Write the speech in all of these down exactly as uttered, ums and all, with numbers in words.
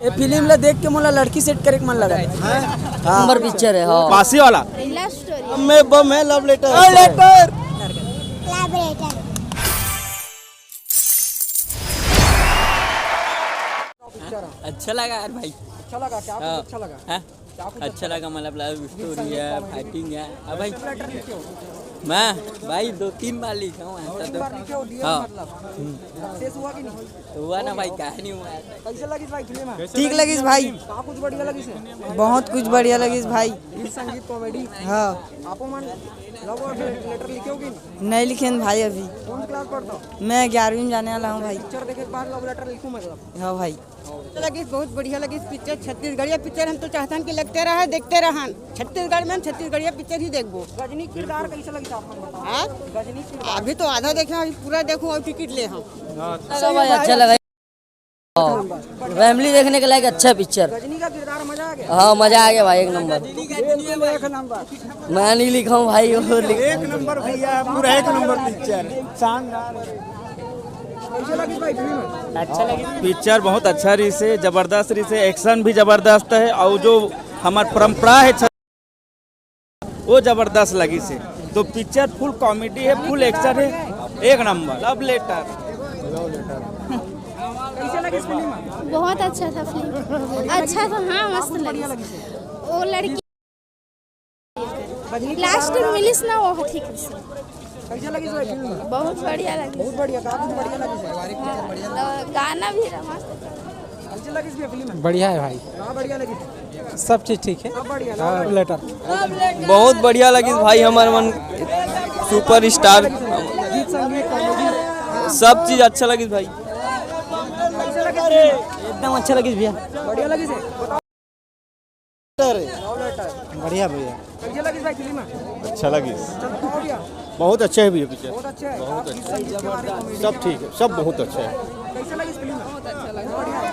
ये फिल्म ला देख के मोला लड़की सेट करे के मन लगा। हाँ। नंबर पिक्चर है, हाँ। पासी वाला। लव स्टोरी। मैं बम है, लव लेटर। लव लेटर। लव लेटर। अच्छा लगा यार भाई। अच्छा लगा क्या? हाँ। अच्छा लगा। हाँ? क्या कुछ अच्छा अच्छा लगा? मतलब लव स्टोरी है, कॉमेडी? फाइटिंग है। अब भाई, मैं भाई दो तीन बार लिखा हूँ ऐसा। दो तीन तो बार लिखे हो, दिया हाँ। मतलब। सक्सेस हुआ कि नहीं? हुआ ना भाई, काहे नहीं हुआ? कैसे लगी भाई फिल्म? ठीक लगिस भाई। का कुछ बढ़िया लगिस? बहुत कुछ बढ़िया लगिस भाई। गीत संगीत कॉमेडी। हाँ। आपो मन लव लेटर लिखे हो कि नहीं? नहीं लिखे भाई अभी। कौन क्लास पढ़ता? मैं ग्यारहवीं में जाने वाला हूँ भाई। पिक्चर देखे के बाद लव लेटर लिखूँ मतलब? हाँ भाई। लगिस, बहुत बढ़िया लगिस पिक्चर। छत्तीसगढ़िया पिक्चर हम तो चाहतन कि लगते रहे, देखते रहन। छत्तीसगढ़ में हम छत्तीसगढ़िया पिक्चर ही देखबो। गजनी किरदार कैसे लगिस आप मन बताओ? हाँ? गजनी किरदार। अभी तो आधा देखे, अभी पूरा देखो और टिकट ले हम। अच्छा भाई, अच्छा लगा। फैमिली देखने के लायक अच्छा पिक्चर। गजनी का किरदार मजा आ गया। हाँ, मजा आ गया भाई, एक नंबर। एक नंबर। मैं नहीं लिखा हूँ भाई, वो लिख एक नंबर भैया, पूरा एक नंबर पिक्चर, शानदार। कैसे लगी भाई फिल्म? अच्छा लगी। पिक्चर बहुत अच्छा रहिसे, जबरदस्त रहिसे, एक्शन भी जबरदस्त है और जो हमार परंपरा है छ-, वो जबरदस्त लगिसे। तो पिक्चर फुल कॉमेडी है, फुल एक्शन है, एक नंबर। लव लेटर। कैसे लगी फिल्म? बहुत अच्छा था फिल्म। अच्छा था, हाँ, मस्त लगी। वो लड़की लास्ट में मिलिस ना, वो ठीक से। कैसे लगी भाई फिल्म? बहुत बढ़िया लगी। बहुत बढ़िया, काफी बढ़िया लगी। हाँ, तो गाना भी रहा मस्त। कैसे लगी भैया फिल्म? बढ़िया है भाई। हाँ, बढ़िया लगी। सब चीज ठीक है। सब बढ़िया, हाँ, लव लेटर। बहुत बढ़िया लगिस भाई, हमर मन सुपर स्टार। गीत संगीत कॉमेडी। सब चीज अच्छा लगिस भाई। कैसे लगी? एकदम अच्छा लगिस भैया। बढ़िया लगी से। लव लेटर। बढ़िया भैया। कैसे लगी भाई फिल्म? अच्छा लगी। चल बताओ भैया। बहुत अच्छा है भैया पिक्चर। बहुत अच्छा है। बहुत अच्छा। इसके बारे में कॉमेडी सब के ठीक है, सब बहुत अच्छा है। कैसे लगी फिल्म?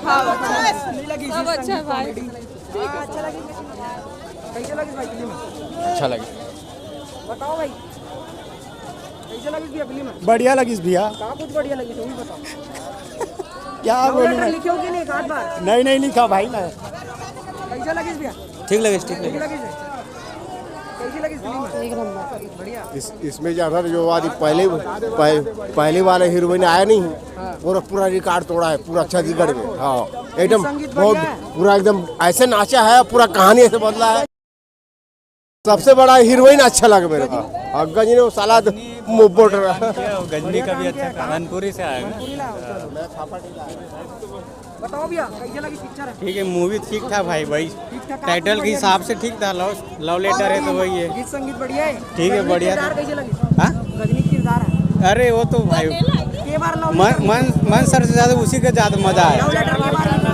हाँ, अच्छा है। नहीं लगी, सब अच्छा है भाई। हाँ, अच्छा लगी। कैसे लगी भाई फिल्म? अच्छा लगी। बताओ भाई, कैसे लगी भैया फिल्म? बढ़िया लगी भैया। का कुछ बढ़िया लगी, तुम ही बताओ। क्या लव बोलूं लेटर मैं? लिखे हो कि नहीं एक आध बार? नहीं, नहीं लिखा भाई मैं। कैसे लगी भैया? ठीक लगिस, ठीक ठीक लगिस। लगी से? कैसी लगी फिल्म? एक नंबर। बढ़िया। इस, इसमें जो है जो वाली पहले, पह-, पहले वाला हीरोइन आया नहीं, हाँ। पूरा, पूरा रिकॉर्ड तोड़ा है पूरा छत्तीसगढ़ में। हाँ, एकदम संगीत बहुत बढ़िया है। पूरा एकदम ऐसे नाचा है, पूरा कहानी ऐसे बदला है। सबसे बड़ा हीरोइन अच्छा लगा मेरे को। हाँ, गजनी वो साला तो मुंह बोल रहा है। गजनी का भी अच्छा था, मैनपुरी से आया है। बताओ भैया, कैसे लगी पिक्चर? ठीक है, मूवी ठीक था भाई, भाई। ठीक था, टाइटल के हिसाब से ठीक था, लव, लव लेटर है तो वही है। गीत संगीत बढ़िया है। ठीक है, गजनी बढ़िया किरदार था। कैसे लगी? हाँ? गजनी किरदार है। अरे वो तो भाई, के बार लव मन, लेटर? मन, मन सर से ज्यादा उसी का ज्यादा मजा आया। लव लेटर के बार लिखा?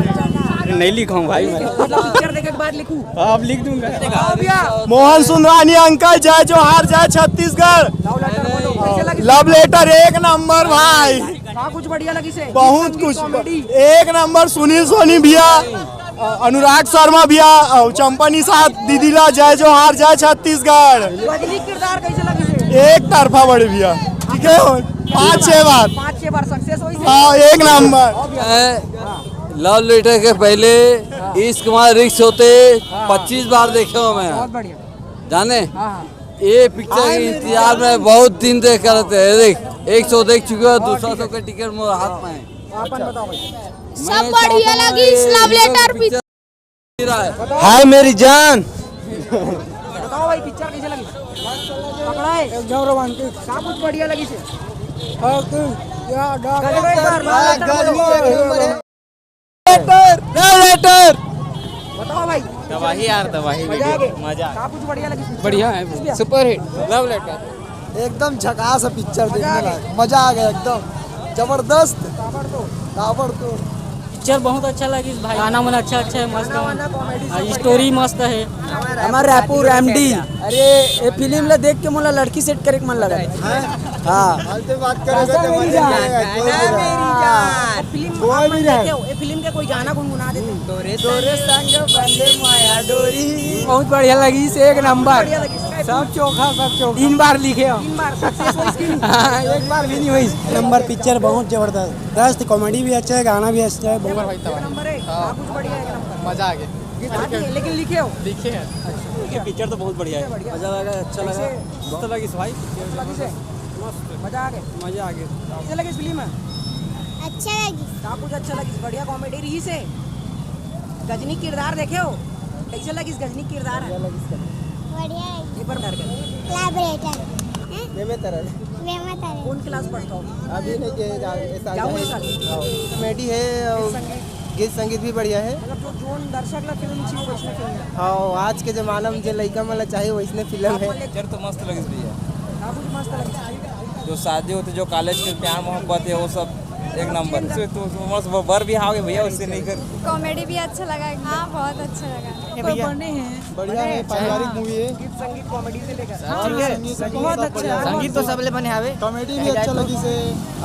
नहीं लिखा हूँ भाई मैं। मतलब पिक्चर देखे के बाद लिखूं? हाँ, अब लिख दूंगा। बताओ भैया। मोहन सुंदरानी अंकल, जय जोहार, जय छत्तीसगढ़। लव लेटर बोलो, कैसे लगी? लव लेटर एक नंबर भाई। का कुछ बढ़िया लगी से? बहुत गीत संगीत कुछ। कॉमेडी। एक नंबर सुनील सोनी भैया, अ, अनुराग शर्मा भैया, अ, चंपा निषाद दीदी ला जय जोहार, जय छत्तीसगढ़। गजनी किरदार कैसे लगी से? एक तरफा बड़े भैया, ठीक है, पाँच छह बार। पाँच छह बार सक्सेस हुई से? हाँ, एक नंबर। मैं लव लेटर के पहले इश्क मां रिश्क होते पच्चीस बार देखे हूँ मैं। बहुत बढ़िया। जाने? हाँ, हाँ। ये पिक्चर के इंतजार में बहुत दिन देख कर रहते हैं। देख, एक सौ देख चुके हो, दूसरा सौ का टिकट मोर हाथ में है। अपन बताओ भाई। सब बढ़िया लगी इस लव लेटर पिक्चर। हाय मेरी जान। बताओ भाई, पिक्चर कैसे लगी? पकड़ा है? एकदम रोमांटिक। का कुछ बढ़िया लगी से? हाँ, तू, या, डा-, गजब है यार, लव लेटर बोलो। लव लेटर। बताओ भाई। तबाही यार, तबाही मजा आ वीडियो, गया। मजा। का कुछ बढ़िया लगी? बढ़िया है, सुपर हिट। लव लेटर। एकदम झकास है पिक्चर, देखने लायक, मजा आ गया एकदम, जबरदस्त। ताबड़तोड़। ताबड़तोड़। पिक्चर बहुत अच्छा लगिस भाई, गाना मन अच्छा अच्छा है, मस्त है, स्टोरी मस्त है। हमार रायपुर एमडी। अरे, ये फिल्म ला देख के मोला लड़की सेट करे के मन लगा। हाँ। फालतू बात करे तो मजा नहीं आएगा, कोई भी रहे। फिल्म कोई भी रहे। ये फिल्म के कोई गाना गुनगुना देते। तोरे संग बंदे माया डोरी बहुत बढ़िया लगिस, एक नंबर। सब चोखा, सब चोखा। तीन बार लिखे हो। तीन बार सक्सेस होइस कि नहीं? हाँ, एक बार भी नहीं होइस। नंबर पिक्चर बहुत जबरदस्त, दस्त कॉमेडी भी अच्छा है, गाना भी अच्छा है। एक नंबर है। हाँ। सब कुछ बढ़िया है, एक नंबर। मजा आ गया। लेकिन लिखे हो? लिखे हैं। पिक्चर तो बहुत बढ़िया है। मजा लगा, अच्छा लगा। मस्त लगिस भाई। अच्छा लगिस है? मस्त। मजा आ गया। मजा आ गया। कैसे लगिस फिल्म? अच्छा लगिस। सब कुछ अच्छा लगिस, बढ़िया कॉमेडी रहिस हे। गजनी किरदार देखे हो? कैसे लगिस गजनी किरदार? बढ़िया लगिस। एक बार प्यार कर। कोलाबोरेटर। हैं? वेमे तरल। वेमे तरल। कौन क्लास पढ़ता हो? अभी नहीं के जा-, ये साल जाऊंगा जाए। साल। हाँ। कॉमेडी है और गीत संगीत भी बढ़िया है। मतलब जो जोन दर्शक ला फिल्म चाहिए वैसने फिल्म है। हाँ, आज के जमाना में जे लइका मन ला चाहे वैसने फिल्म है। पिक्चर तो मस्त लगिस भैया। सब कुछ मस्त लगिस। जो शादी होते, जो कॉलेज के प्यार मोहब्बत है, वो सब एक नंबर। उससे तो, तो मस्त बर भी आओगे भैया, उससे नहीं कर। कॉमेडी भी अच्छा लगा, हाँ, बहुत अच्छा लगा। ये भैया। बढ़िया है, पारिवारिक मूवी है। गीत संगीत कॉमेडी से लेकर। हाँ, ठीक है। संगीत, संगीत बहुत सब अच्छा बढ़िया है। संगीत तो सबले बने हावे। कॉमेडी भी अच्छा लगिस हे।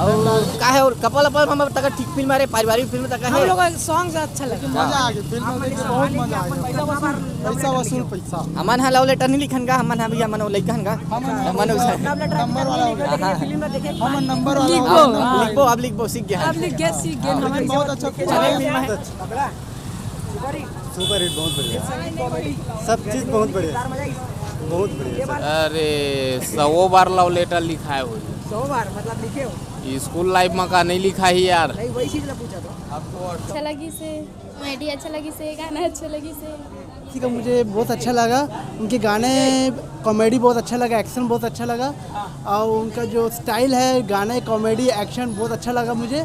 और का है, और कपल अपल में तक ठीक फिल्म आ रहे, पारिवारिक फिल्म तक हम है। लोग का सॉन्ग अच्छा लगा। मजा आ गया, फिल्म देख के बहुत मजा आ गया। पैसा वसूल पैसा। हमन हा लव लेटर नहीं लिखन का, हमन हा भैया, हमन वो लइका हन का। हमन हमन उस नंबर वाला हो गया। हाँ। फिल्म में देखे। हमन नंबर वाला हो गया। लिखबो, अब लिखबो, सीख गया। अब लिख गया, सीख गया। लेकिन बहुत अच्छा। चले फिल्म है। सुपर हिट, बहुत बढ़िया। सब चीज बहुत बढ़िया। बहुत बढ़िया। अरे, सौ बार लव लेटर लिखाए हो। सौ बार मतलब लिखे हो? स्कूल लाइफ में का नहीं लिखा ही यार। नहीं, वही चीज ला पूछा था। अच्छा लगिस हे, कॉमेडी अच्छा लगिस हे, गाना अच्छा लगिस हे। किसी का मुझे बहुत अच्छा लगा, उनके गाने, कॉमेडी बहुत अच्छा लगा, एक्शन बहुत अच्छा लगा, और उनका जो स्टाइल है गाने, कॉमेडी, एक्शन बहुत अच्छा लगा मुझे।